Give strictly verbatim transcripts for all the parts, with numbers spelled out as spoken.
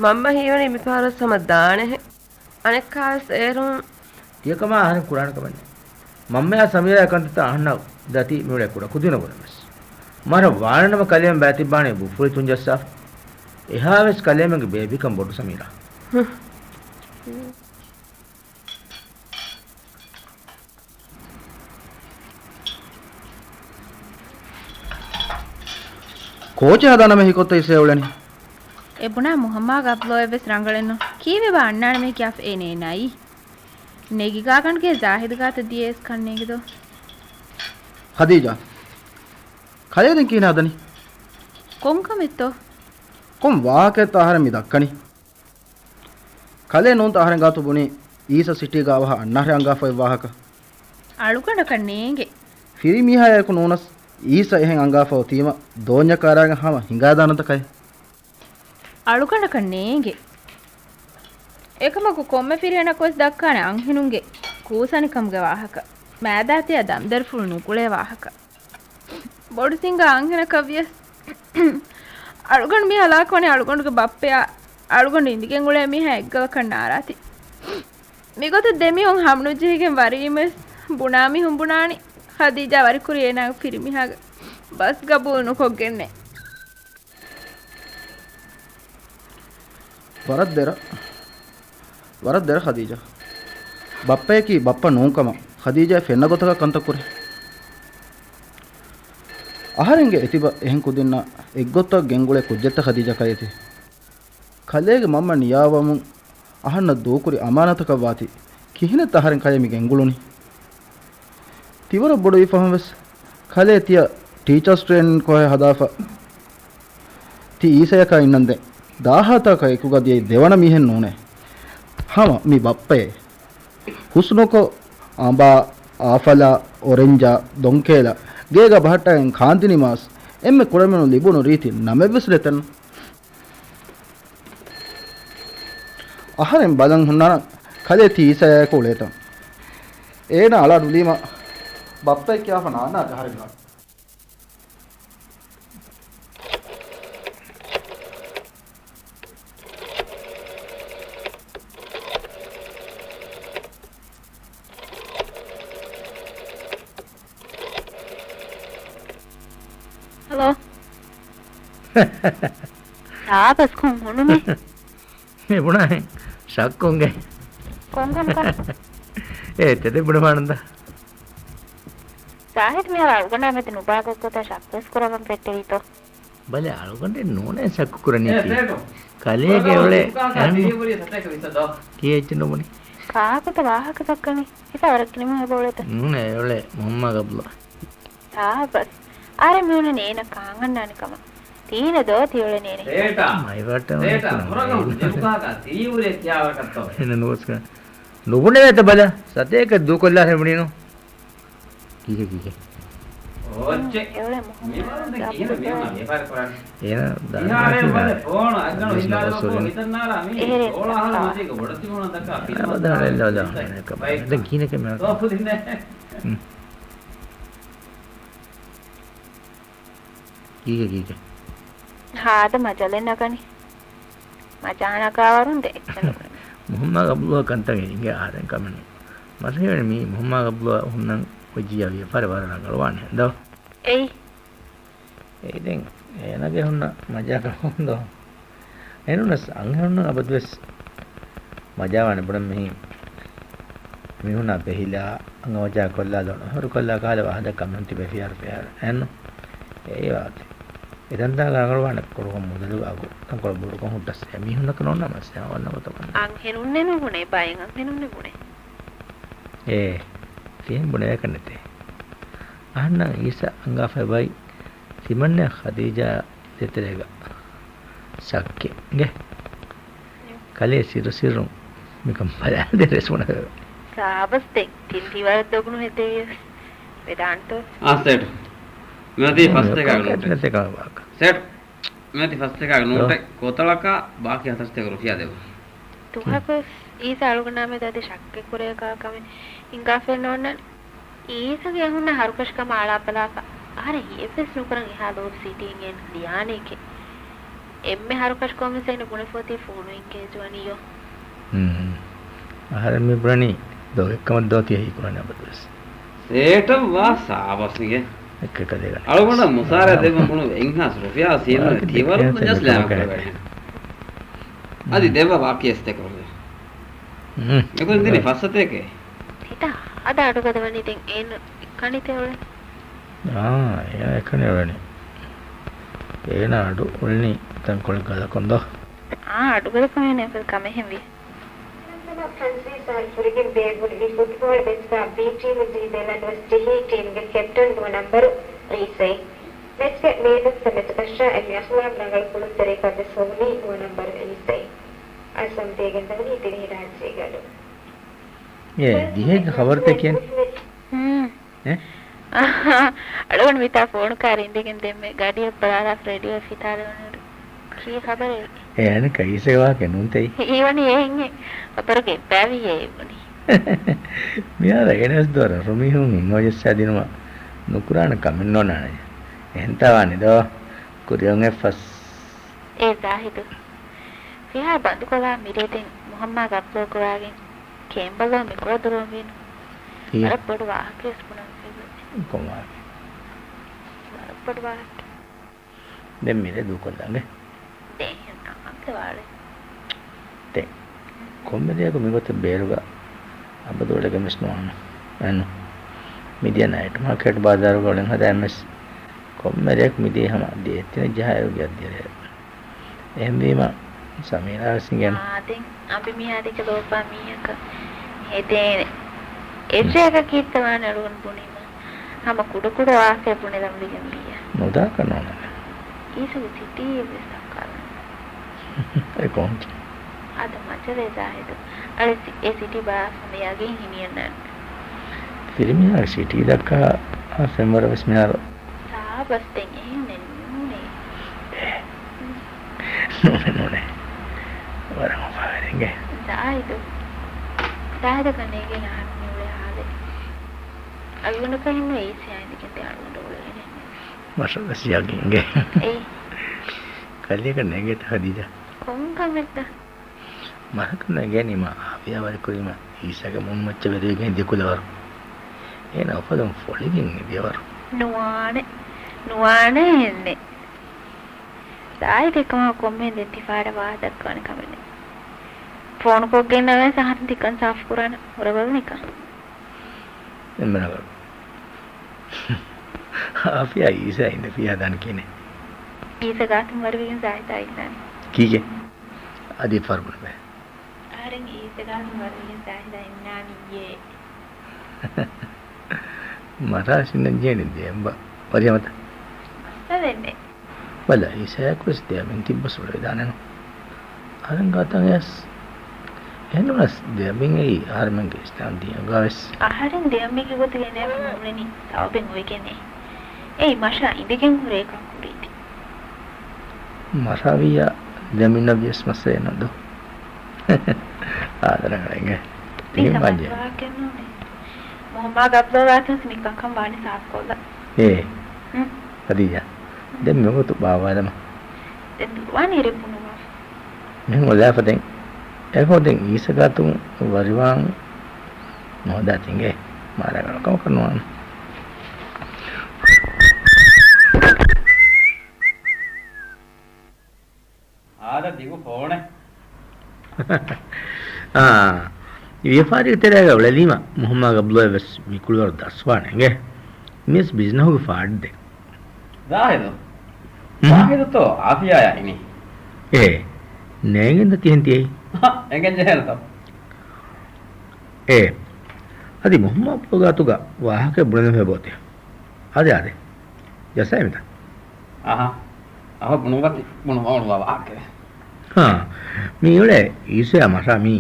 މަންމަ ހީވަނީ މިފަހަރުވެސް ހަމަ ދާނެހެން. އަނެއްކާވެސް އޭރުން. ތިޔަކަމާ އަހަރެން ކުރާނެ ކަމެއް ނެތް. މަންމަޔާ ސަމީރާ ކަންތައްތައް އަހަންނަށް ދަތި މިއުޅޭ ކުޑަކުދިނުގަ ވެސް. މަރަށް ވާނެ ނަމަ ކަލޭމެން ބައިތިއްބާނީ ބުފުޅި ތުންޖައްސާފަ. އެހާވެސް ކަލޭމެންގެ ބޭބީކަން ބޮޑު ސަމީރާ. ކޯޗެއް ހަދާނަމޭ ހިކޮށްތަ އީސަޔާ އުޅެނީ؟ އެ ބުނާ މުހައްމާގެ އަބްލޯއެއްވެސް ރަނގަޅެއްނު. ކީއްވެބާ އަންނާނަމޭ ކިޔާފަ އޭނައެއް ނާއީ. ނެގިގާގަނޑުގެ ޒާހިދުގާތަ ދިޔައޭސް ކަންނޭނގެދޯ. ޚަދީޖާ، ކަލޭ ދެން ކިހިނެއް ހަދަނީ؟ ކޮންކަމެއްތޯ؟ ކޮން ވާހަކައެއްތޯ އަހަރެން މި ދައްކަނީ؟ ކަލޭ ނޫންތަ އަހަރެން ގާތު ބުނީ އީސަ ސިޓީގަ އަވަހަށް އަންނަ އަހަރެ އަންގާފަ އޮތް ވާހަކަ؟ އަޅުގަނޑަކަށް ނޭނގެ. ފިރިމީހާއާއެކު ނޫނަސް އީސަ އެހެން އަންގާފަ އޮތީމަ ދޯންޏަކާ ރާގަން ހަމަ ހިނގާދާނަންތަ ކަލޭ؟ އަޅުގަނޑަކަށް ނޭނގެ. އެކަމަކު ކޮންމެ ފިރިހެނަކުވެސް ދައްކާނެ އަންހެނުންގެ ކޫސަނިކަމުގެ ވާހަކަ. މާދާތެޔާ ދަންދަރިފުޅު ނުގުޅޭ ވާހަކަ. ބޮޑު ސިނގާ އަންހެނަކަށް ވިޔަސް އަޅުގަނޑު މި ހަލާކުވަނީ އަޅުގަނޑުގެ ބައްޕަޔާ އަޅުގަނޑު އިނދިގެން އުޅޭ މީހާ އެއްގަލަކަށް ނާރާތި. މިގޮތަށް ދެމީހުން ހަމަނުޖެހިގެން ވަރީމަވެސް ބުނާ މީހުން ބުނާނީ ޚަދީޖާ ވަރިކުރި އޭނާގެ ފިރިމީހާގެ ބަސް ގަބޫލު ނުކޮށްގެންނޭ. ވަރަށް ދެރަ، ވަރަށް ދެރަ ޚަދީޖާ. ބައްޕަޔަކީ ބައްޕަ ނޫންކަމަށް ޚަދީޖާ ފެންނަ ގޮތަކަށް ކަންތައް ކުރޭ. އަހަރެންގެ އެތިބަ އެހެން ކުދިންނަށް އެއްގޮތަށް ގެންގުޅޭ ކުއްޖެއްތަ ޚަދީޖާ ކަލޭ ތި؟ ކަލޭގެ މަންމަ ނިޔާވަމުން އަހަންނަށް ދޫކުރި އަމާނާތަކަށް ވާތީ ކިހިނެއްތަ އަހަރެން ކަލޭ މި ގެންގުޅުނީ؟ ތިވަރަށް ބޮޑުވި ފަހުން ވެސް ކަލޭ ތިޔަ ޓީޗާސް ޓްރޭނިން ކޯހެއް ހަދާފަ ތި އީސަޔަކާ އިންނަންދެން ދާހާތަކަށް އެކުގަ ދިޔައީ ދެވަނަ މީހެއް ނޫނޭ. ހަމަ މި ބައްޕައޭ. ހުސްނުކޮށް، އަނބާ، އާފަލާ، އޮރެންޖާ، ދޮންކޭލަ، ގޭގަ ބަހައްޓައިގެން ކާންދިނީމާސް އެންމެ ކުޑަމިނުން ލިބުނު ރީތި ނަމެއްވެސް ނެތެން. އަހަރެން ބަލަން ހުންނާނަން ކަލޭ ތީ އީސަޔާއެކު އުޅޭތަން. އޭނާ އަޅާ ނުލީމަ ބައްޕައެއް ކިޔާފަ ނާންނާތި އަހަރެން ގާތު. ހަލޯ. ސާބަސް ކޮން ހުނުމެއް؟ މި ބުނާހެން ޝައްކުންގެ. ކޮންކަމަކަށް؟ އޭ ތެދެއް ބުނެފާނަންތަ؟ ޒާހިދު މިހާރު އަޅުގަނޑާ މެދު ނުބާ ގޮތްގޮތަށް ޝައްކުވެސް ކުރައްވަން ފެއްޓެވީތޯ؟ ބަލަ، އަޅުގަނޑެއް ނޫނޭ ޝައްކު ކުރަނީ. އޭ ތީ. ސޭޓު. ކަލޭގެ އޮޅެ އެހެން ކީއްޗެއް ނުބުނި؟ ކާކުތަ ވާހަކަ ދައްކަނީ؟ ހިތާ ވަރަށް ކިނިމުހެ ބޯޅެތަ؟ ނޫނޭ އެއޮޅެ މުހައްމާ ގަބްލު. ސާބަސް. އާރެ މިހުންނަނީ އޭނަ ކާން އަންނާނެ ކަމަށް. ތީނަ ދޯ ތިއުޅެނީ އޭނަ. ސޭޓާ. މައިވައްޓަން ސޭޓާ. ހުރަގަހުން ޖެހުކާކާ ތީ އުރޭ ކިޔާވަރަކަށްތޯ. އޭނަ ނުވަސްކަ. ނުބުނެވޭތަ ބަލަ. ސަތޭކަ ދޫކޮށްލާ ހެން ބުނީނު. ކީކޭ ކީކޭ؟ އޯއްޗެ. މިވަރުން ދެ ކިހިނެއް މިހުން ވިޔަފާރި ކުރަން. އޭނަ ދާ މިހާރެ ބަލެ ފޯނު އައްގަނޑު އިންނާލެ ބަކޯ ހިތަށް ނާރާ މީ ގޯޅާ ހަލަ މަތީގަ ބޮޑަށް ތިބުނަ ދައްކާ ފިލަމަށް ދާ ދެން ކީނެކެ މި ތޯ ފުދިންނެ. ކީކޭ ކީކޭ؟ ހާދަ މަޖަލެއް ނަގަނީ. މަޖާ ނަގާވަރުން ދެ އެއްޗެއް ނުބުނެ. މުހައްމާ ގަބްލުއަށް ކަންތައް އިނގޭ އަހަރެން ކަމެއް ނޫން. މަސައްކަތް މީ މުހައްމާ ގަބްލުއަށް ހުންނަން އޮތް ޖިޔާ ވިޔަފާރި ވަރަށް ރަނގަޅުވާނެ ދޯ. އެއީ. އެއީ ދެން އޭނަގެ ހުންނަ މަޖާކަށް ހުންދޯ. އެނޫނަސް އަންހެނުންނަށް އަބަދުވެސް މަޖާވާނެ ބުނަން މިހި މީހުނާ ބެހިލާ އަނގަމަޖާ ކޮށްލާ ލޮނުހޮރު ކޮށްލާ ކަހަލަ ވާހަކަ ކަމެއް ތިބެ ފިޔާރު ފިޔާރު އެއްނު. އެއީ ވާތި. އެ ދަންދާގަ ރަނގަޅުވާނެ ކުޑަކޮށް މުދަލު ވާގޮ ތަންކޮޅެއް ބޮޑުކޮށް ހުއްޓަސް އެ މީހުންނަކަށް ނޯންނާ މައްސަލަ އޮންނަ ގޮތަކަށް. އަންހެނުންނެއް ނުބުނޭ، ބައެއް އަންހެނުންނެއް ބުނޭ. އޭ، ތިހެން ބުނެވޭކަށް ނެތޭ. އަހަންނަށް އީސަ އަންގާފައި ބައި ތިމަންނަ ޚަދީޖާ ދޭތެރޭގަ ސައްކެ އިނގޭ. ކަލޭ ސިއްރު ސިއްރުން މިކަން ބަލާލަދޭ ރެސް ބުނެވޭ. ސާބަސް ދެން ތިން ތިވަރަށް ދޮގުނު ހެދެވިޔަސް ވެދާންތޯ؟ އާ ސޭޓު. މިއޮތީ ފަސްތޭކާގެ ނޯޓެއް. ސޭޓު. މިއޮތީ ފަސްތޭކާގެ ނޯޓެއް. ކޯތަޅަކާ ބާކީ ހަތަރުތޭކަ ރުފިޔާ ދެއްވު. ދުވަހަކުވެސް އީސަ އަޅުގަނޑާމެދު އަދި ޝައްކެއް ކުރޭކާ ކަމެއް ހިނގާފައެއް ނޯންނާނެ. އީސަގެ އެހުންނަ ހަރުކަށިކަމާ އަޅާބަލާފަ، އަހަރެން ހިޔެއްވެސް ނުކުރަން އެހާ ލޯބި ސިޓީން އޭނަ ލިޔާނެކޭ. އެންމެ ހަރުކަށިކޮށް ވެސް އޭނަ ބުނެފޯތީ ފޯނު އެނގޭޖުވަނީޔޯ. ހުން. އަހަރެން މި ބުނަނީ ދޯ އެއްކަމަށް ދޯ ތިޔަ ހީކުރާނެ އަބަދުވެސް. ސޭޓަށް ވާ ސާބަސް އިނގޭ. އެއްކަ ކަލޭގަނޑެއް. އަޅުގަނޑަށް މުސާރަ ދެއްވަ ބުނު އެއްހާސް ރުފިޔާ ސީނު ވާގެ ތިވަރު ދެކެން ނަޖްލާ ކުރެވޭ. އަދި ދެއްވަ ވާކިޔަސް ދެކޮށް. ހުން. އެކުން ދިނީ ފައްސަތޭކޭ. ހިތާ، އަދަ އަޑުގަދަ ވަނީ ދެން އޭނަ ކަނިތޭ އުޅެން. އާ، އޭނަ އެކަނި އުޅެނީ. އޭނަ އަޑު އުޅެނީ ތަންކޮޅެއް ގަދަކޮށް ދޯ. އާ، އަޑުގަދަކޮށް އޭނަ އެފަދަ ކަމެއްހެން ވި. ފްރަންސީސް އާރް ފުރިގެން ބޭއްވުން ވި ފުޓްބޯޅަ ބެސްފާ ބީ ޓީމު ދީދޭ ލަނޑުވެސް ޖެހީ ޓީމުގެ ކެޕްޓަން ނުވަ ނަންބަރު އީސައި. މެޗްގެ މޭލުން މެޗު ކަށަށް އެންމެ އަޚްލާޤް ރަނގަޅު ކުޅުންތެރިޔަކަށް ވެސް ހޮވުނީ ނުވަ ނަންބަރު އީސައި. އަސް ވަމުދޭގެން ދަނީ ދިވެހިރާއްޖޭގެ އަޑު. އޭ، ދިހައެއްގެ ޚަބަރުތައް ކިޔަން. ހުން. އެ؟ އަޅުގަނޑު މިތާ ފޯނު ކާރި އިނދެގެން ދެންމެ ގަޑިއަށް ބަލާލާފަ ރޭޑިއޯ ފިތާލެވުނު ކީ ޚަބަރެއް؟ އޭ އަނެއްކާ އީސަގެ ވާހަކަ ނޫންތައް. ހީވަނީ އެހެން އެ ޚަބަރުގެ ބައިވިއޭ ބުނި. މިހާރު އޭނަވެސް ދޯ ރަށުމީހުން ހިތްހަމަޖައްސާދިނުމަށް ނުކުރާނެ ކަމެއް ނޯންނާނެ. އެހެންތާ ވާނެ ދޯ؟ ކުރިއަށް އެއްފަސް. އޭ ޒާހިދު. ފިހާ ބަންދުކޮށްލާ މިރޭ ދެން މުހައްމާ ގަބްލޯ ގޮވާގެން ކޭނބަލޯ މިކޮޅަށް ދުރުވަން ވީނު. ކީއް؟ ވަރަށް ބޮޑު ވާހަކައެއް ވެސް ބުނަން ފެށި. ކޮން ވާހަކަ؟ ވަރަށް ބޮޑު ވާހަކަ. ދެން މިރޭ ދޫކޮށްލަންގެ. ދެން އެހެން ނާކަން ވާޅެ. ދެން ކޮންމެ ދެޔަކު މިގޮތަށް ބޭރުގަ އަބަދު އުޅެގެން ވެސް ނުވާނެ. އެން މިދިޔަ ނައިޓް މާކެޓް ބާޒާރުގަ އުޅެން ހަދާ އެންމެސް ކޮންމެ ރެއަކު މިދިޔަ ހަމަ ދިޔަ އެއްތިނެއް ޖަހާއިރު ގެއަށް ދިޔަ ރެއެއް. އެހެންވީމަ ސަމީރާ ވެސް އިނގޭނު. އާ، ދެން އަނބިމީހާ ދެކެ ލޯބިވާ މީހަކަށް ހެދޭނެ. އެއްރެއަކަށް ކީއްތަ ވާނެ އަޅުގަނޑު ބުނީމަ؟ ހަމަ ކުޑަކުޑަ ވާހަކައެއް ބުނެލަން ވެގެން ވިއްޔާ. ނުދާކަށް ނޫން. އީސަގެ ސިޓީއެއް ވެސް ދައްކާލަން. އެ ކޮން؟ އަދަ މަޖަލޭ ޒާހިދު. އަޅެ ސި-، އެ ސިޓީ ބާ ހަމަ ޔަގީން ހިނިއަންނާނެ. ފިރިމީހާގެ ސިޓީ ދައްކާ ފެންވަރަށް ވެސް މިހާރު. ސާބަސް ދެން އެހެންނެއް ނޫނޭ. އެ. ނޫނޭ، ނޫނޭ. ވަރަށް އުފާވެރިންގެ. ޒާހިދު. ޒާހިދަކަށް ނޭގޭނެ އަހަރެން މި އުޅޭ ހާލެއް. އަޅުގަނޑަކަށް ހިންނަ އީސައާ އިނދެގެން ދެން އަޅުގަނޑަށް އުޅޭނެ. މަށަށް ވެސް ޔަގީންގެ. އެއް. ކަލޭގެ ނޭނގޭތަ ހަދީޖާ؟ ކޮން ކަމެއްތަ؟ މަހަކަށް ނޭނގޭނީމަ އާފިޔާ ވަރިކުރީމަ އީސަގެ މޫނުމައްޗަށް ވެރިވެގެން ދިކުލަވަރު. އޭނަ އުފަލުން ފޮޅިގެން އެދިޔަވަރު. ނުވާނެ. ނުވާނެ އެހެންނެއް. ދާއި ދެކަމާ ކޮންމެހެން ދެން ތިފާޑަށް ވާހަކަ ދައްކާނެ ކަމެއް ނެތް. ފޯނުކޮށްގެންނަވަސް އަހަން ތިކަން ސާފުކުރާނެ ހުރަބަލަނިކަން. އެންމެ ރަނގަޅު. އާފިޔާ އީސަ އިނދެފިޔާ ދާނެ ކިހިނެއް؟ އީސަ ގާތުން ވަރުވިގެން ޒާހިދާ އިންނާނެ. ކީކޭ؟ އަދި ފަރުބުނެބޭ. އަހަރެން އީސަ ގާތުން ވަރުވިގެން ޒާހިދާ އިންނާނީއޭ. މަށާ ސިންނަން ޖެހެނީ ދެއަނބަ ވަރިހަމަތަ؟ އަސްލަ ދެންނެ. ބަލަ، އީސަޔާ ކުރިސް ދެއަބިން ތިއްބަސް އުޅެވިދާނެނު. އަހަރެން ގާތަށް އަޔަސް. އެހެންނުނަސް ދެއަބިން އެއީ އަހަރެމެންގެ އިސްލާމް ދީނުގަވެސް. އަހަރެން ދެއަނބެއްގެ ގޮތުގަ އިނާމެއް ނޫޅެނީ ސަބަބެއް އޮވެގެނޭ. އެއީ މަށާ އިނދެގެން ހުރޭ ކަން ކުރީތީ. މަށާ ވިއްޔާ ދެމިނަށް ވިޔަސް މައްސަލައެއް ނުދޯ. އާދަ ރަނގަޅަށް އިނގޭ. މީ ތިހެން ސަމާޖެ ވާހަކައެއް ނޫނޭ. މުހައްމާ ގަބްލޯ ގާތުން މިކަންކަން ވާނީ ސާފުކޮށްލަ. އޭ. ހުން. ހަދީޖާ. ދެން މިގޮތު ބާވާލަމާ. ދެން ދުރުވާނީ ރެ ބުނުމާ. މިހެން އޮލާފަ ދެން. އެކޯ ދެން އީސަ ގާތުން ވަރިވާން ނުހަދާތި އިނގޭ. މާ ރަނގަޅު ކަމަކަށް ނުވާނެ. އާދަ ދިގު ފޯނެއް. އާ، ވިޔަފާރިގެ ތެރޭގަ އުޅެލީމަ މުހައްމާ ގަބްލޯއަށް ވެސް މިކުޅިވަރު ދަސްވާނެ އިނގޭ. މިވެސް ބިޒްނަހުގެ ފާޑެއް ދެން. ޒާހިދު. ހުން. ޒާހިދުތޯ އާފިޔާޔާ އިނީ؟ އޭ، ނޭނގެންދަ ތިހެން ތިއައީ؟ އެނގެން ޖެހޭނެތޯ؟ އޭ، އަދި މުހައްމާ ގަބްލޯ ގާތުގަ ވާހަކައެއް ބުނެލަން ހެބޯތި. އާދެ، އާދެ. ޖައްސައިމިތަ؟ އަހާ. އަހަ ބުނުމަތި، ބުނު، ބުނު، ވާ، ވާ، ވާކެ. ހާ، މި އުޅޭ އީސަޔާ މަށާ މީ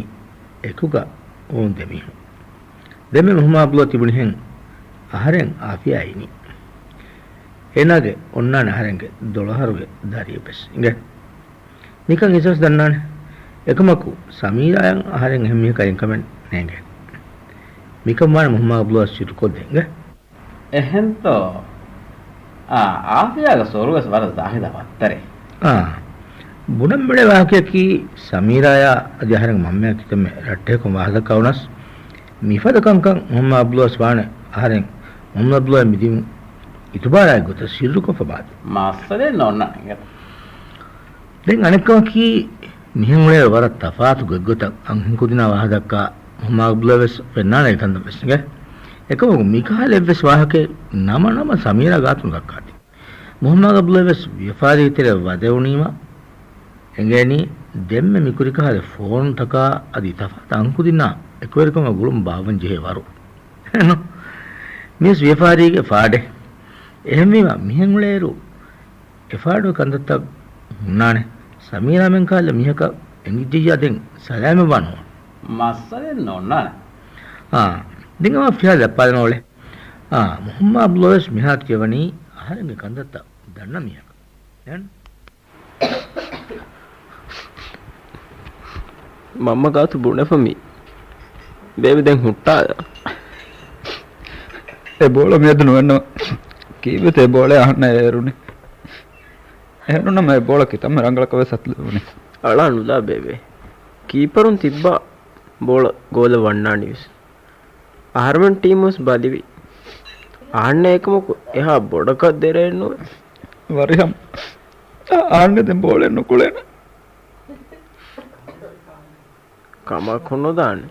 އެކުގަ އޮވުން ދެމީހުން. ދެންމެ މުހައްމާ ގަބްލޯ ތިބުނިހެން އަހަރެން އާފިޔާ އިނީ. އޭނާގެ އޮންނާނެ އަހަރެންގެ ދޮޅަހަރުގެ ދަރިއެއް ވެސް އިނގޭ. މިކަން އީސަ ވެސް ދަންނާނެ. އެކަމަކު، ސަމީރާއަށް އަހަރެން އެހެން މީހަކާ އިންކަމެއް ނޭނގޭ. މިކަން ވާނެ މުހައްމާ ގަބްލޯއަށް ސިއްރުކޮށްދޭން އިނގޭ. އެހެންތޯ؟ އާ، އާފިޔާގެ ސޮރުވެސް ވަރަށް ޒާހިދާ ވައްތަރޭ. އާ، ބުނަން މިޅޭ ވާހަކަޔަކީ، ސަމީރާޔާ އަދި އަހަރެންގެ މަންމަޔާ ކިތަންމެ ރައްޓެހިކޮށް ވާހަކަ ދައްކާ ވުނަސް، މިފަދަ ކަންކަން މުހައްމަދު އަބްދުﷲ ވެސް ވާނެ. އަހަރެން މުހައްމަދު އަބްދުﷲ މިދިނުން އިތުބާރާއި ގޮތަށް ސިއްރުކޮށްފަ ބާދެ. މައްސަލައެއް ނޯންނާނެ. ދެން އަނެއްކަމަކީ، މިހެން އުޅޭ ވަރަށް ތަފާތު ގޮތްގޮތަށް އަންހެންކުދިންނާ ވާހަކަ ދައްކާ މުހައްމަދު އަބްދުﷲ ވެސް ފެންނާނެ އެކަންތައް ވެސް އިނގޭ. އެކަމަކު، މިކަހަލަ އެއްވެސް ވާހަކައެއް ނަމަ ނަމަ ސަމީރާ ގާތުން ދައްކާތީ. މުހައްމަދު އަބްދުﷲ ވެސް ވިޔަފާރީ ތެރެއަށް ވަދެވުނީމަ އެނގޭނީ، ދެންމެ މިކުރި ކަހަލަ ފޯނުތަކާ އަދި ތަފާތު އަންހެންކުދިންނާ އެކުވެރިކަމާ ގުޅުން ބާއްވަން ޖެހޭ ވަރު. މިވެސް ވިޔަފާރީގެ ފާޑެއް. އެހެންވީމަ، މިހެން އުޅޭއިރު އެފާޑުގެ ކަންތައްތައް ހުންނާނެ. ސަމީރާ މިހެން ކަހަލަ މީހަކަށް އެނގިއްޖެއްޔާ ދެން ސަލާމަތްވާން ނުވާނެ. މައްސަލައެއް ނޯންނާނެ. އާ، ދެން އަވަ ފިހާ ލައްޕާލަން އުޅޭ. އާ، މުހައްމަދު އަބްދުﷲ ވެސް މިހާރު ކިޔަވަނީ އަހަރެންގެ ކަންތައްތައް ދަންނަ މީހަކަށް. ދެން މަންމަ ގާތު ބުނެފަ މީ. ބޭބެ ދެން ހުއްޓާލާ. އެ ބޯޅަ މިއަދު ނުވެންނަމަ، ކީއްވެތަ އެ ބޯޅަ އަހަންނަށް އޭރުނީ؟ އެހެންނުނަމަ އެ ބޯޅަ ކިތަންމެ ރަނގަޅަކަށް ވެސް އަތުލެވުނީ. އަޅާ ނުލާ ބޭބެ. ކީޕަރުން ތިއްބާ ބޯޅަ ގޯލަށް ވަންނާނީ ވެސް. އަހަރުމެން ޓީމުވެސް ބަލިވި. އަހަންނަށް އެކަމަކު އެހާ ބޮޑަކަށް ދެރައެއް ނުވޭ. ވަރިހަމް. އަހަންނަށް ދެން ބޯޅައެއް ނުކުޅޭނެ. ކަމަކު ނުދާނެ.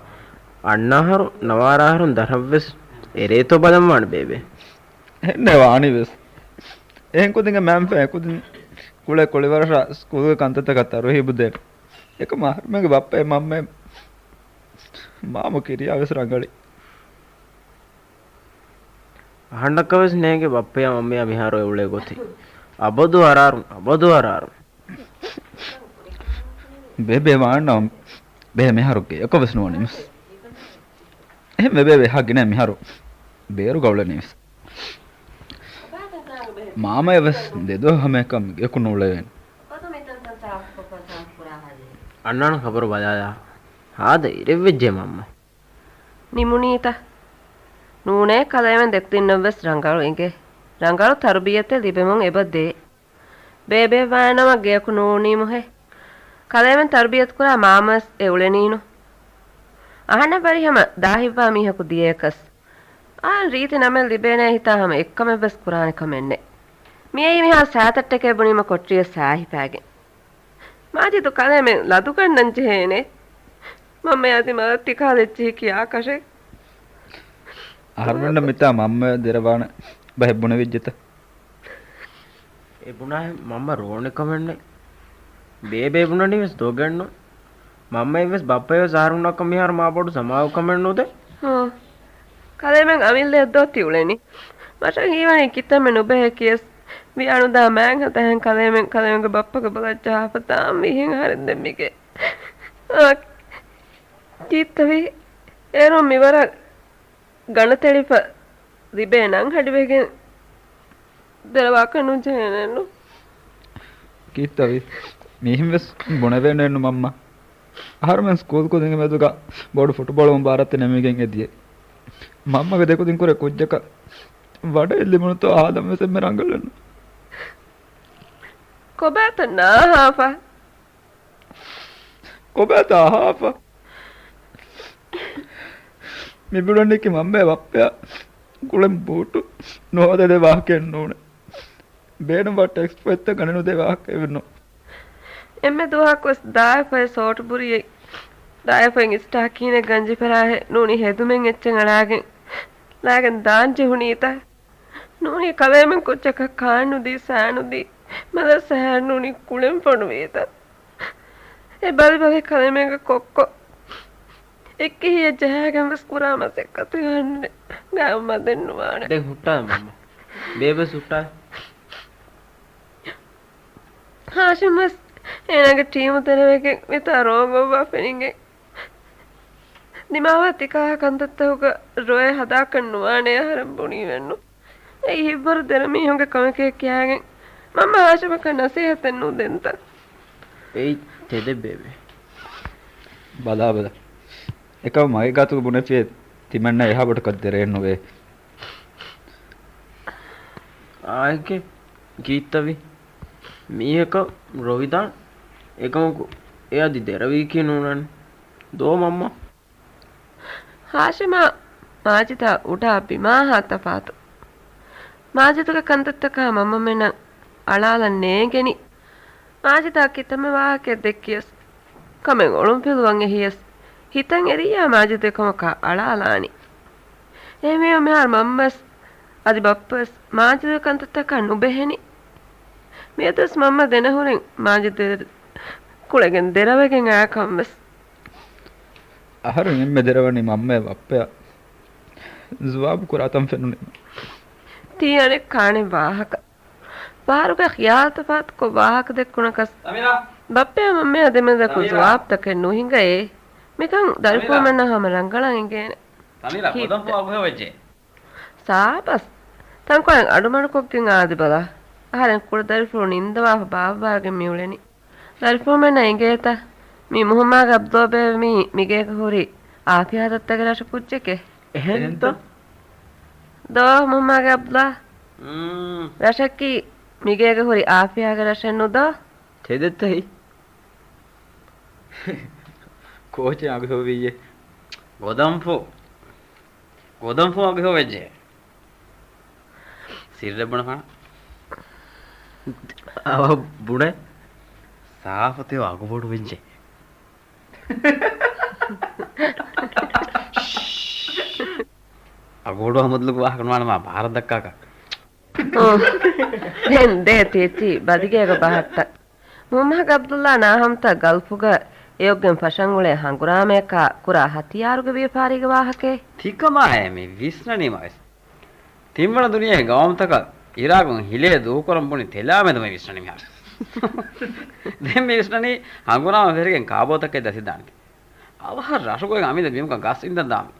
އަންނަ އަހަރު ނަވާރަ އަހަރުން ދަށަށްވެސް އެރޭތޯ ބަލަން ވާނެ ބޭބެ. އެހެންނޭ ވާނީ ވެސް. އެހެން ކުދިންގެ މައިންފަ އެކުދިން ކުޅޭ ކުޅިވަރަށާ ސްކޫލްގެ ކަންތައްތަކަށް ތަރުހީބު ދޭން. އެކަމަކު އަހަރުމެންގެ ބައްޕައެއް މަންމައެއް މާމު ކިރިޔާ ވެސް ރަނގަޅީ. އަހަންނަކަށް ވެސް ނޭނގެ ބައްޕަޔާ މަންމަޔާ މިހާރު އެ އުޅޭ ގޮތެއް. އަބަދު އަރާރުން، އަބަދު އަރާރުން. ބޭބެ ވާންނަ ބޭ މިހާރު ގެޔަކަށް ވެސް ނުވަނީ ވެސް. އެހެންވެ ބޭބެ އެހާ ގިނަ މިހާރު ބޭރުގަ އުޅެނީ ވެސް. މާމަޔަށް ވެސް ދެދުވަހު ހަމައެކަނި މިގެއަކު ނޫޅެވޭނެ. އަންނާނަ ޚަބަރު ބަލާލާ. ހާދަ އިރެއްވެއްޖެ މަންމަ. ނިމުނީތަ؟ ނޫނޭ ކަލޭމެން ދެކުދިންނަށްވެސް ރަނގަޅު އިނގޭ. ރަނގަޅު ތަރުބިއްޔަތެއް ލިބެމުން އެބަ ދޭ. ބޭބެ ވާނަމަ ގެޔަކު ނޫނީމުހޭ. ކަލޭމެން ތަރުބިއްޔަތުކުރާ މާމަވެސް އެ އުޅެނީނު. އަހަންނަށް ވަރިހަމަ ދާހިތްވާ މީހަކު ދިޔައަކަސް. އާން ރީތި ނަމެއް ލިބޭނޭ ހިތާ ހަމަ އެއްކަމެއްވެސް ކުރާނެ ކަމެއްނެއް. މިއައީ މިހާ ސާތައްޓެކޭ ބުނީމަ ކޮޓަރިއަށް ސާހިތާގެން. މާޖިދު ކަލޭމެން ލަދުގަންނަން ޖެހޭނެ. މަންމަޔާ ދިމާލަށް ތިކާލަ އެއްޗިހި ކިޔާކަށެއް. އަހަރުމެންނަށް މިތާ މަންމަ ދެރަވާނެ ބަހެއް ބުނެވިއްޖެތަ؟ އެ ބުނާހެން މަންމަ ރޯނެ ކަމެއްނެއް. ބޭބެ ބުނަނީ ވެސް ދޮގެއްނު. މަންމައެއްވެސް ބައްޕައެއްވެސް އަހަރުންނަކަށް މިހާރު މާ ބޮޑު ސަމާލުކަމެއް ނުދޭ. ހޫ. ކަލޭމެން އަމިއްލައަށް ދޯ ތި އުޅެނީ. މަށަށް ހީވަނީ ކިތަންމެ ނުބެހޭ ކިޔަސް. ވިޔާނުދާ މާތް ހަދާހެން ކަލޭމެން ކަލޭމެންގެ ބައްޕަގެ ބޮލަށް ޖަހާފަ ދާން ވީހެން އަހަރެން ދެން މިގެ. އާ، ކީއްތަވީ؟ އޭރުން މިވަރަށް ގަނޑު ތެޅިފަ ލިބޭ ނަން ހަޑިވެގެން ދެރަވާކަށް ނުޖެހޭނެއްނު. ކީއްތަވީ؟ މީހެން ވެސް ބުނެވޭނެއްނު މަންމަ. އަހަރުމެން ސްކޫލް ކުދިންގެ މެދުގަ ބޮޑު ފުޓުބޯޅަ މުބާރާތެއް ނިމިގެން އެދިޔަ. މަންމަގެ ދެކުދިން ކުރެ ކުއްޖަކަށް ވަޑައެއް ލިބުނުތޯ އާދަމް ވެސް އެންމެ ރަނގަޅެއްނު. ކޮބާތަ ނާހާފަ؟ ކޮބާތަ އަހާފަ؟ މިބުނަނީކީ މަންމައާ ބައްޕައާ ގުޅެން ބޫޓު ނުހޯދަދޭ ވާހަކައެއް ނޫނޭ. ބޭނުންވާ ޓެކްސްޓް ފޮތްތައް ގަނެ ނުދޭ ވާހަކައެއް ނޫން. އެންމެ ދުވަހަކުވެސް ދާއިފައި ސޯޓު ބުރިއެއް، ދާއިފައި އިސްޓާކީނެއް ގަންޖި ފަރާހެއް ނޫނީ ހެދުމެއް އެއްޗެއް އަޅާގެން، ލާގެން ދާން ޖެހުނީތަ؟ ނޫނީ ކަލޭމެން ކުއްޖަކަށް ކާން ނުދީ، ސާ ނުދީ، މަދަރުސާ ހައިރް ނޫނީ ކުޅެން ފޮނުވީތަ؟ އެ ބަލި ބަލި ކަލޭމެންގެ ކޮއްކޮ އެއްކިހިއެއް ޖަހާގެން ވެސް ކުރާ މަސައްކަތު އަހަންނެއް ގާތް މަދެއް ނުވާނެ. ދެން ހުއްޓާލަ މަންމަ. ބޭބެސް ހުއްޓާލަ. ހާޝިމް ވެސް އޭނާގެ ޓީމު ދެރަވެގެން މިތާ ރޯނގޮއްވާ ފެނިގެން ދިމާވާ ތިކާހަ ކަންތައްތަކުގަ ރޮއެ ހަދާކަށް ނުވާނެ އަހަރެން ބުނީމެއްނު. އެއީ ހިތްވަރު ދެރަމީހުންގެ ކަމެކޭ ކިޔާގެން މަންމަ ހާޝިމަކަށް ނަސޭހަތެއް ނުދެންތަ؟ އެއީ ތެދެއް ބޭބެ. ބަލާބަލަ. އެކަމަކު މަގޭ ގާތުގަ ބުނެފިއޭ ތިމަންނަ އެހާ ބޮޑަކަށް ދެރައެއް ނުވޭ. އާއެކޭ ކީއްތަވީ؟ މީހަކަށް ރޮވިދާން އެކަމަކު އެ އަދި ދެރަވީކީ ނޫނާނެ. ދޯ މަންމަ؟ ހާޝިމާ މާޖިދާ އުޑާ ބިމާހާ ތަފާތު. މާޖިދުގެ ކަންތައްތަކާ މަންމަމެންނަށް އަޅާލަން ނޭނގެނީ. މާޖިދާ ކިތަންމެ ވާހަކައެއް ދެއްކިޔަސް، ކަމެއް އޮޅުންފިލުވަން އެހިޔަސް، ހިތަށް އެރިއްޔާ މާޖިދު އެކަމަކާ އަޅާލާނީ. އެހެންވީމަ މިހާރު މަންމަވެސް އަދި ބައްޕަވެސް މާޖިދުގެ ކަންތައްތަކާ ނުބެހެނީ. މިއަދުވެސް މަންމަ ދެނެހުރެން މާޖިދު ކުޅެގެން ދެރަވެގެން އައިކަންވެސް. އަހަރެން އެންމެ ދެރަވަނީ މަންމަޔަށް ބައްޕަޔަށް ޖުވާބު ކުރާތަން ފެނުނީމަ. ތީ އަނެއްކާ އަނެއް ވާހަކަ. ފަހަރުގެ ޚިޔާލު ތަފާތުކޮށް ވާހަކަ ދެއްކުނަކަސް، ބައްޕަޔާ މަންމަޔާ ދެމެދަކު ޖުވާބުތަކެއް ނުހިނގައޭ. މިކަން ދަރިފުޅުމެންނަށް ހަމަ ރަނގަޅަށް އެނގޭނެ. ސާބަސް. ތަންކޮޅެއް އަޑުމަޑުކޮށްގެން އާދިބަލަ. އަހަރެން ކުޑަ ދަރިފުޅު ނިންދަވާފަ ބާއްވާގެން މިއުޅެނީ. ދަރިފުޅުމެންނަށް އެނގޭތަ؟ މީ މުހައްމާގެ އަބްދުﷲ ބޭބެ މީ މިގޭގަ ހުރި އާފިޔާ ދައްތަގެ ރަށަށް ކުއްޖެކޭ. އެހެންތަ؟ ދޯ މުހައްމާގެ އަބްދުﷲ؟ ރަށަކީ މިގޭގަ ހުރި އާފިޔާގެ ރަށެއް ނުދޯ؟ ތެދެއްތަހި. ކޯޗެއް އަގުހެވިއްޔެ. ގޮދަންފު. ގޮދަންފު އަގުހެވިއްޖެ. ސިއްރެއް ބުނެފާނަ. އަވަ ބުނެ. ސާފުތި އަގުބޮޑު ވެއްޖެ. އަގުބޮޑު ހަމަދުލުގެ ވާހަކަ ނުވާނަމާ ބާރަށް ދައްކާކަށް. ދެން ދޭ ތިއެއްޗި ބަދިގޭގަ ބަހައްޓަ. މުހައްމަދު ޢަބްދުﷲ ނާހަމްތަ ގަލްފުގަ އެޔޮއްގެން ފަށަން އުޅޭ ހަނގުރާމަޔަކާ ކުރާ ހަތިޔާރުގެ ވިޔަފާރީގެ ވާހަކައެއް. ތިކަމާއޭ މި ވިސްނަނީމަވެސް. ތިންވަނަ ދުނިޔޭ ގައުމުތަކަށް އިރާގުން ހިލޭ ދޫކުރަން ބުނި ތެލާމެދު މި ވިސްނަނީ މިހާރު. ދެން މި ވިސްނަނީ ހަނގުރާމަ ފެރިގެން ކާބޯތަކެއް ދަތިދާނެ. އަވަހަށް ރަށުގޮތް އަމިއްލަ ބިމުގަ ގަސް އިންދަން ދާނެ.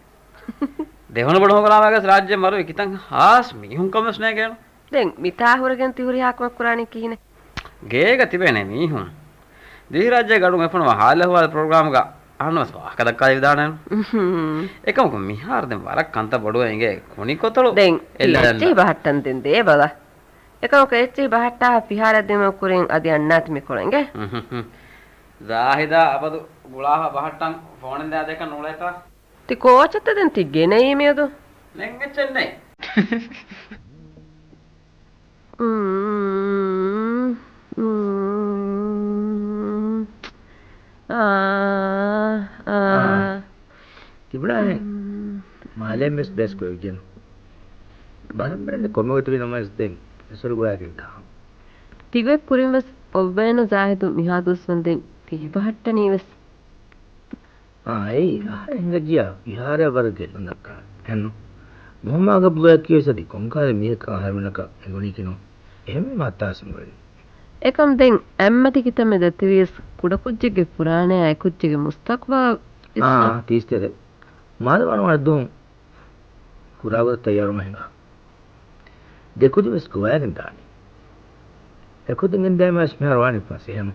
ދެވަނަ ބޮޑު ހަނގުރާމައިގަސް ރާއްޖެ މަރުވި ކިތަން ހާސް މީހުން ކަމެއް ނޭނގޭނު. ދެން މިތާ ހުރެގެން ތި ހުރިހާ ކަމެއް ކުރާނީ ކިހިނެއް؟ ގޭގަ ތިބޭނެ މީހުން. ދިވެހިރާއްޖޭގެ ގަޑުން އެފަން ވާ ހާލު އަހުވާލު ޕްރޮގްރާމްގަ އަހަންނަށް ވެސް ވާހަކަ ދައްކާލެވިދާނެ. އުހު. އެކަމަކު މިހާރު ދެން ވަރަށް ކަންތައް ބޮޑުވެ އިނގޭ ކުނިކޮތަޅު ދެން އެއްލަދަން. ތި އެއްޗެހި ބަހައްޓަން ދެން ދޭ ބަލަ. އެކަމަކު އެއްޗެހި ބަހައްޓާ ފިހާރަ ދިމަ ކުރިން އަދި އަންނާތި މިކޮޅެންގެ. ޒާހިދާ އަބަދު ގުޅާފަ ބަހައްޓަން ފޯނެއް ލާދޭކަށް ނޫޅޭތާ؟ ތި ކޯޗެއްތަ ދެން ތި ގެނައީ މިއަދު؟ ނެތް އެއްޗެއް ނެތް. އާ، އާ. އާ. ތިބުނާހެން. މާލޭން ވެސް ބޭސް ކުރެވިގެން. ބަލަން ބަލަން ކޮންމެ ގޮތަކީ ނަމަވެސް ދެން އެސޮރު ގޮވާގެން ދާ. ތިގޮތް ކުރިން ވެސް އޮއްވޭނު ޒާހިދު މިހާ ދުވަސްވަންދެން ތި ހިބަހައްޓަނީ ވެސް. އާ، އެއީ، އަހަރެން ހިނގައްޖިޔާ ފިހާރައަށް ވަރަށް ގެއްލުން ދައްކާ. އެހެންނު؟ މުހައްމާގަ ބުލައަކީ ވެސް އަދި ކޮންކަހަލަ މީހަކަށް އަހަރެމެންނަކަށް ހެނގުނީކީނު. އެހެންވީމަ ހައްތާސް ނުވެރި. އެކަމް ދެން އެއްމަތި ކިތަންމެ ދަތިވިޔަސް ކުޑަކުއްޖެއްގެ ފުރާނަޔާ އެކުއްޖެއްގެ މުސްތަޤްބަލް އާ، ތީސް ތެރޭ. މާދަމާ ނުވަނަ ދުވަހު ކުރާގޮތަށް ތައްޔާރުވުމަށް ހިނގާ. ދެކުދިން ވެސް ގޮވައިގެން ދާނީ. އެކުދިން ގެންދާމަވެސް މިހާރު ވާނީ ފަސޭހަނު.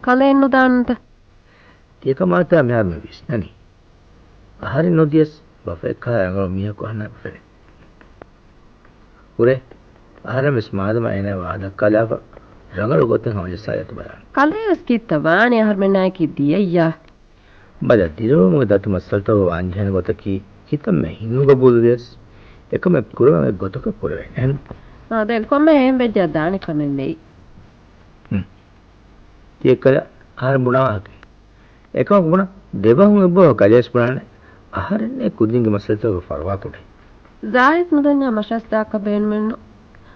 ކަލޭ ނުދާނަންތަ؟ ތިޔަކަމާތާ މިހާރު މި ވިސްނަނީ. އަހަރެން ނުދިޔަސް ބަފައެއްކާ ރަނގަޅު މީހަކު އަހަންނަށް އުފެދޭ. ހުރޭ، އަހަރެން ވެސް މާދަމާ އޭނާ ވާހަކަ ދައްކާލާފަ ރަނގަޅު ގޮތެއް ހަމަޖައްސާލާތި ބަލާނަން. ކަލޭ ވެސް ކީއްތަ ވާނީ އަހަރުމެންނާއެކީ ދިޔައްޔާ؟ ބަލަ، ދިރިއުޅުމުގެ ދަތި މައްސަލަތަކުގަ ވާންޖެހޭނެ ގޮތަކީ ކިތަންމެ ހިތްނުގަބޫލުވިޔަސް އެކަމެއް ކުރެވެން އޮތް ގޮތަކަށް ކުރެވޭނެ. އެހެން؟ އާ، ދެން ކޮންމެ އެހެން ވެއްޖާ ދާނެ ކަމެއް ނެތް. ހުން. ތިޔަ ކަލޭ އަހަރެން ބުނާ ވާހަކަ. އެކަމަކު ބުނާ، ދެބަހުން އެއްބަހު ކަލޭސް ބުނާނެ އަހަރެންނޭ ކުދިންގެ މައްސަލަތަކުގެ ފަރުވާ ކުޑައި. ޒާހިދު ނުދަންޏާ މަށަސް ދާކަށް ބޭނުމެއްނު.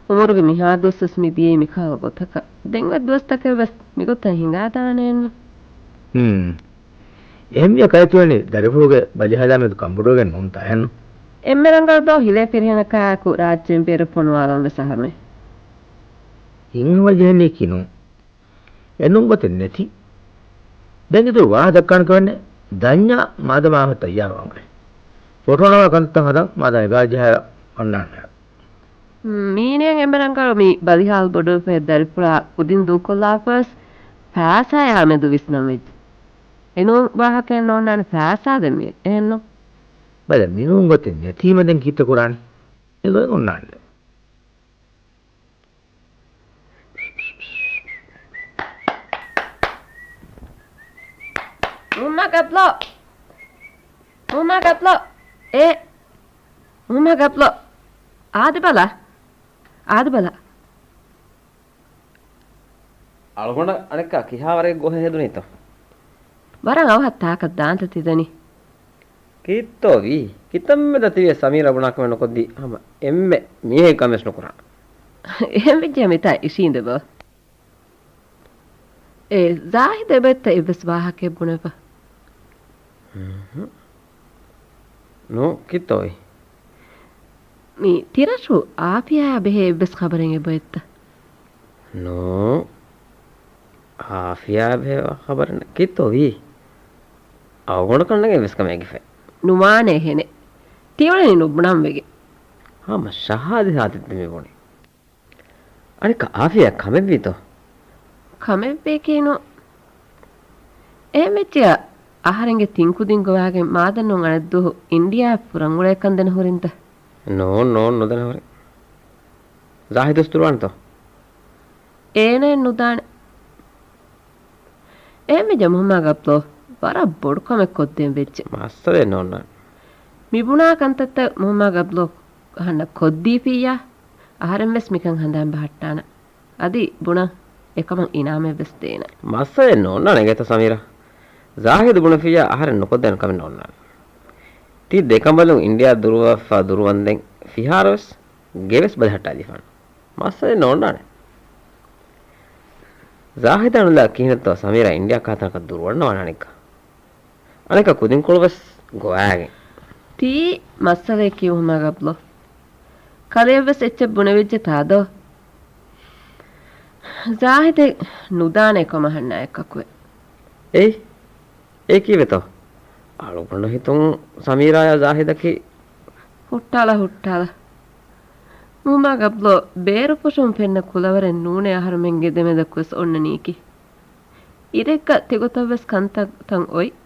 އުމުރުގެ މިހާ ދުވަސްވެސް މި ދިޔައީ މިކަހަލަ ގޮތަކަށް. ދެން އޮތް ދުވަސްތަކެއް ވެސް މިގޮތަށް ހިނގާދާނެއެއްނު. ހުން. އެހެންވިޔަ ކަލޭ ތިވަނީ ދަރިފުޅުގެ ބަލިހާލާމެދު ކަންބޮޑުވެގެން ނޫންތާ އެހެންނު؟ އެންމެ ރަނގަޅު ދޯ ހިލޭ ފިރިހެނަކާއެކު ރާއްޖޭން ބޭރަށް ފޮނުވާލަން ވެސް އަހަރުމެން. ހިތްހަމަޖެހެނީކީ ނޫން. އެނޫން ގޮތެއް ނެތި. ދެން އިތުރު ވާހަކަ ދައްކާނެ ކަމެއް ނެތް. ދަންޏާ މާދަމާ އަހަރު ތައްޔާރުވާން އުޅޭ. ފޮޓޯ ނަމާ ކަންތައް ހަދަން މާދަމާ އެގާ ޖަހާ އޮންނާނެ. މީނަޔަށް އެންމެ ރަނގަޅު މި ބަލިހާލު ބޮޑުވެފައި ދަރިފުޅާ ކުދިން ދޫކޮށްލާފަސް ފައިސާޔާމެދު ވިސްނަން ވެއްޖެ. އެނޫން ވާހަކައެއް ނޯންނާނެ ފައިސާ ދެން މި އެހެންނު؟ ބަލަ، މިނޫން ގޮތެއް ނެތީމަ ދެން ކީއްތަ ކުރާނީ؟ އެ ގޮތް އޮންނާނެ. ގަބްލޯ! މުހުއްމާ ގަބްލޯ! އޭ! މުހުއްމާ ގަބްލޯ! އާދެބަލަ! އާދެބަލަ! އަޅުގަނޑަށް އަނެއްކާ ކިހާވަރެއް ގޯހެއް ހެދުނީތޯ؟ ވަރަށް އަވަހަށް ތާކަށް ދާންތަ ތިދަނީ؟ ކީއްތޯ ވީ؟ ކިތައްމެދަ ތިވިޔަ ސަމީރާ ބުނާކަމެއް ނުކޮށްދީ ހަމަ އެންމެ މީހެއް ކަމެއް ނުކުރާ. އެހެންވެއްޖެ މިތާ އިށީނދެބަ. އޭ، ޒާހިދު އެބައޮތްތަ އެއްވެސް ވާހަކައެއް ބުނެފަ؟ ނޫ، ކިތޯއި؟ މި ތިރަށު އާފިޔާއާ ބެހޭ އެއްވެސް ޚަބަރެއް އެބައޮތްތަ؟ ނޫ، އާފިޔާއާ ބެހޭ ޚަބަރެއް ނެތް. ކިތޯއި؟ އަޅުގަނޑަކަށް ނަގެ އެއްވެސް ކަމެއް އެނގިފައި. ނުވާނެ އެހެނެއް. ތިއުޅެނީ ނުބުނަން ވެގެން. ހަމަ ޝަހާދި ހާދިއްތަ މި ބުނީ. އަނެއްކާ އާފިޔާ ކަމެއްވީތޯ؟ ކަމެއްވީކީ ނޫ. އެހެންވެއްޖެޔާ އަހަރެންގެ ތިން ކުދިން ގޮވާގެން މާދަންނުން އަނެއްދުވަހު އިންޑިޔާ ފުރަން އުޅޭކަން ދެނަހުރިންތަ؟ ނޫން، ނޫން، ނުދެނަހުރި. ޒާހިދު އުސް ދުރުވާނެތޯ؟ އޭނައެއް ނުދާނެ. އެހެންވެއްޖެ މުހުއްމާ ގަބްލޯ، ވަރަށް ބޮޑު ކަމެއް ކޮށްދޭން ވެއްޖެ. މައްސަލައެއް ނޯންނާނެ. މި ބުނާ ކަންތައްތައް މުހުއްމާ ގަބްލޯ އަހަންނަށް ކޮށްދީފިއްޔާ، އަހަރެން ވެސް މިކަން ހަނދާން ބަހައްޓާނަން. އަދި ބުނަން އެކަމަށް އިނާމެއް ވެސް ދޭނަން. މައްސަލައެއް ނޯންނާނެ އިނގޭތަ ސަމީރާ. ޒާހިދު ބުނެފިއްޔާ އަހަރެން ނުކޮށްދޭނެ ކަމެއް ނޯންނާނެ. ތީ ދެކަނބަލުން އިންޑިޔާ ދުރުވާފަ ދުރުވަންދެން ފިހާރަވެސް ގެވެސް ބަލިހައްޓާލިފާނެ. މައްސަލައެއް ނޯންނާނެ. ޒާހިދާ ނުލާ ކިހިނެއްތޯ ސަމީރާ އިންޑިޔާ ކާތަނަކަށް ދުރުވަންނަވާނެ އަނެއްކާ. އަނެއްކާ ކުދިންކޮޅު ވެސް ގޮވާގެން. ތީ މައްސަލައަކީ ހުމާ ގަބްލޯ. ކަލެޔަށް ވެސް އެއްޗެއް ބުނެވިއްޖެ ތާދޯ. ޒާހިދެއް ނުދާނެ ކޮމަހަންނާ އެއްކަކުއެއް. އެއް؟ އެ ކީއްވެތޯ؟ އަޅުގަނޑު ހިތުން ސަމީރާޔާ ޒާހިދަކީ. ހުއްޓާލަ، ހުއްޓާލަ. މުހުމާ ގަބްލޯ ބޭރު ފުށުން ފެންނަ ކުލަވަރެއް ނޫނޭ އަހަރުމެންގެ ދެމެދަކުވެސް އޮންނަނީކީ. އިރެއްގަ ތިގޮތަށްވެސް ކަންތައްތައް އޮތް.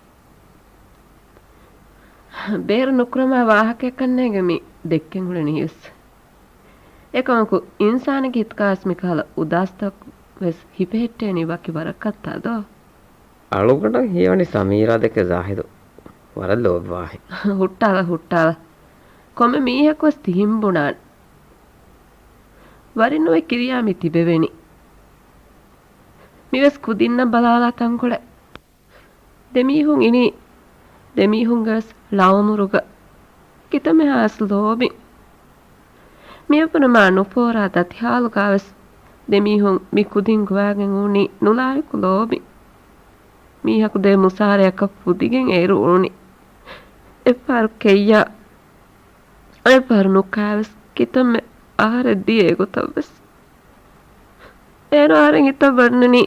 ބޭރު ނުކުރަމާ ވާހަކައެއްކަންނޭނގެ މި ދެއްކެން އުޅެނީވެސް. އެކަމަކު އިންސާނެއްގެ ހިތުގަވެސް މިކަހަލަ އުދާސްތައްވެސް ހިފެހެއްޓޭނީ ވަކި ވަރަކަށްތާ ދޯ؟ އަޅުގަނޑަށް ހީވަނީ ސަމީރާ ދެކެ ޒާހިދު ވަރަށް ލޯބިވާހެން. ހުއްޓާލަ، ހުއްޓާލަ. ކޮންމެ މީހަކުވެސް ތިހިން ބުނާނެ. ވަރިންނުވެ ކިރިޔާ މި ތިބެވެނީ. މިވެސް ކުދިންނަށް ބަލާލާ ތަންކޮޅެއް. ދެމީހުން އިނީ ދެމީހުންގެވެސް ޅައުމުރުގަ. ކިތަންމެހާވެސް ލޯބިން. މިއަށްވުރެ މާ ނުފޯރާ ދަތިހާލުގަވެސް ދެމީހުން މި ކުދިން ގޮވާގެން އުޅުނީ ނުލާހިކު ލޯބިން. މީހަކު ދޭ މުސާރަޔަކަށް ފުދިގެން އޭރު އުޅުނީ. އެއްފަހަރު ކެއްޔާ، އަނެއްފަހަރު ނުކާވެސް ކިތަންމެ އަހަރެއް ދިޔަ އެގޮތަށްވެސް. އޭރު އަހަރެން ހިތަށް ވަންނަނީ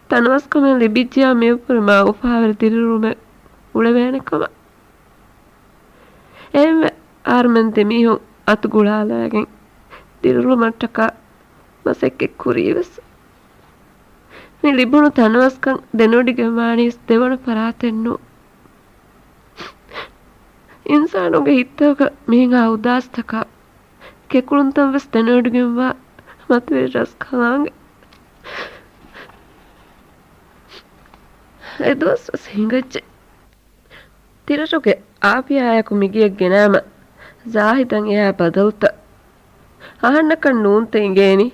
ތަނަވަސްކަމެއް ލިބިއްޖެޔާ މިއަށްވުރެ މާ އުފާވެރި ދިރިއުޅުމެއް އުޅެވޭނެ ކަމަށް. އެހެންވެ، އަހަރުމެން ދެމީހުން އަތު ގުޅާލައިގެން ދިރިއުޅުމަށްޓަކާ މަސައްކަތް ކުރީވެސް. މި ލިބުނު ތަނަވަސްކަން ދެނެވޮޑިގެންވާނީސް ދެވަނަ ފަރާތެއްނޫ. އިންސާނުންގެ ހިތްތަކަށް މިހިނގާ އުދާސްތަކާ ކެކުޅުންތައްވެސް ދެނެވޮޑިގެންވާ މަތިވެރި ރަސްކަލާނގެ އެދުވަސްވެސް ހިނގައްޖެ. ތިރަށުގެ އާފިޔާއާއެކު މިގެއަށް ގެނައިމަ ޒާހިދަށް އެޔާ ބަދަލުތައް އަހަންނަކަށް ނޫންތަ އިނގޭނީ.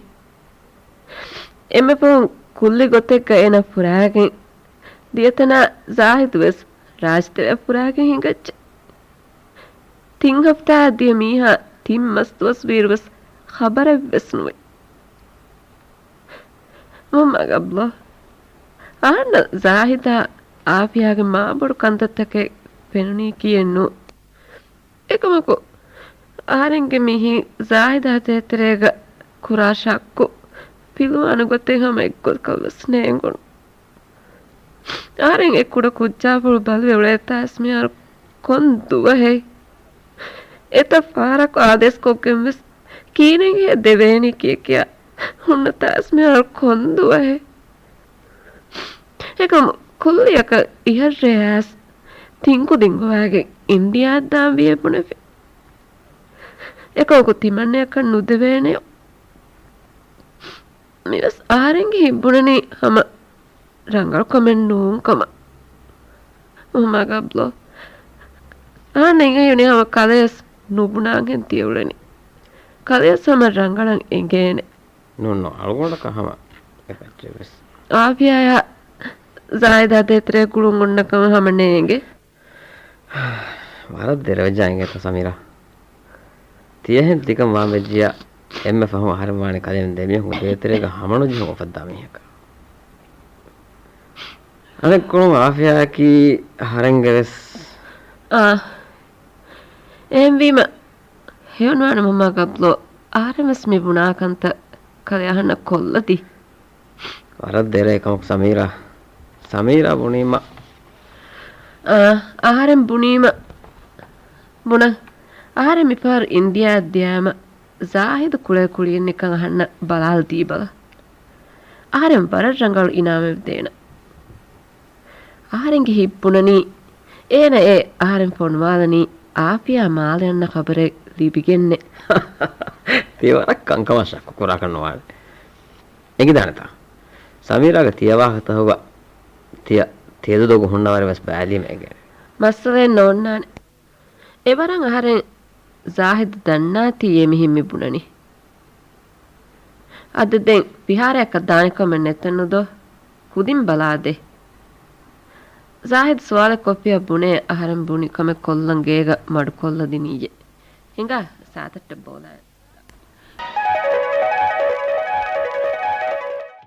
އެންމެ ފަހުން ކުއްލި ގޮތެއްގަ އޭނަ ފުރާގެން ދިޔަތަނާ ޒާހިދުވެސް ރާއްޖެތެރެއަށް ފުރާގެން ހިނގައްޖެ. ތިން ހަފްތާއަށް ދިޔަ މީހާ ތިން މަސް ދުވަސް ވީއިރުވެސް ޚަބަރެއްވެސް ނުވޭ. މުހައްމަދު އަބްދުﷲ، އަހަންނަށް ޒާހިދާ އާފިޔާގެ މާބޮޑު ކަންތައްތަކެއް ފެނުނީކީއެއް ނޫން. އެކަމަކު، އަހަރެންގެ މި ހިތް ޒާހިދާ ދޭތެރޭގަ ކުރާ ޝައްކު ފިލުވާނެ ގޮތެއް ހަމަ އެއްގޮތަކަށް ވެސް ނޭނގުނު. އަހަރެން އެ ކުޑަ ކުއްޖާފުޅު ބަލިވެ އުޅޭތާސް މިހާރު ކޮން ދުވަހެއް؟ އެތައް ފަހަރަކު އާދޭސްކޮށްގެން ވެސް ކިހިނެއްހޭ ދެވޭނީ ކިޔަ ކިޔާ ހުންނަތާސް މިހާރު ކޮން ދުވަހެއް؟ އެކަމު ކުއްލިއަކަށް އިހަށް ރޭއަސް ތިން ކުދިން ގޮވާގެން އިންޑިޔާއަށް ދާން ވިޔަ ބުނެފި. އެކަމަކު ތިމަންނަޔަކަށް ނުދެވޭނެޔޯ. މިވެސް އަހަރެންގެ ހިތް ބުނަނީ ހަމަ ރަނގަޅު ކަމެއް ނޫން ކަމަށް. މަގަބްލޯ. އާން އެނގެޔުނީ ހަމަ ކަލެޔަސް ނުބުނާންހެން ތިޔަ އުޅެނީ. ކަލެޔަސް ހަމަ ރަނގަޅަށް އެނގޭނެ. ނޫން ނޫން، އަޅުގަނޑަކަށް ހަމަ އެކައްޗެއް ވެސް. އާފިޔާއާ ޒާހިދާ ދޭތެރޭ ގުޅުން އޮންނަ ކަމަށް ހަމަ ނޭނގެ. ވަރަށް ދެރަވެއްޖާ އިނގޭތަ ސަމީރާ؟ ތިޔަހެން ތިކަން ވާން ވެއްޖިޔާ އެންމެ ފަހުން އަހަރެން ވާނެ ކަލޭމެން ދެމީހުންގެ ދޭތެރޭގަ ހަމަނުޖެހުން އުފައްދާ މީހަކަށް. އަނެއްކޮޅުން އާފިޔާއަކީ އަހަރެންގެ ވެސް. އާ. އެހެންވީމަ ހެޔޮނުވާނެ މަންމާ ގަބްލޯ، އަހަރެން ވެސް މި ބުނާ ކަންތައް ކަލޭ އަހަންނަށް ކޮށްލަދީ. ވަރަށް ދެރަ އެކަމަކު ސަމީރާ. ސަމީރާ ބުނީމަ. އާ، އަހަރެން ބުނީމަ. ބުނަ، އަހަރެން މިފަހަރު އިންޑިޔާއަށް ދިޔާމަ، ޒާހިދު ކުޅޭ ކުޅިއެއް ނިކަން އަހަންނަށް ބަލާލަދީބަލަ. އަހަރެން ވަރަށް ރަނގަޅު އިނާމެއް ދޭނަ. އަހަރެންގެ ހިތް ބުނަނީ، އޭނަ އެ އަހަރެން ފޮނުވާލަނީ އާފިޔާ މާލެ އަންނަ ޚަބަރެއް ލިބިގެންނެ. ތި ވަރަށް ކަންކަމަށް ޝައްކު ކުރާކަށް ނުވާނެ. އެނގިދާނެތާ؟ ސަމީރާގެ ތިޔަ ވާހަކަތަކުގަ ތިޔަ ތެދުދޮގު ހުންނަވަރެއް ވެސް ބައިލީމަ އެނގޭނެ. މައްސަލައެއް ނޯންނާނެ. އެވަރަށް އަހަރެން ޒާހިދު ދަންނާތީ އެމީހެއް މި ބުނަނީ. އަދި ދެން ފިހާރައަކަށް ދާނެ ކަމެއް ނެތެއްނުދޯ؟ ކުދިން ބަލާދޭ. ޒާހިދު ސުވާލެއް ކޮށްފިއްޔާ ބުނޭ އަހަރެން ބުނި ކަމެއް ކޮށްލަން ގޭގަ މަޑުކޮށްލަދިނީއޭ. ހިނގާ ސާތައްޓަށް ބޯލާނެ.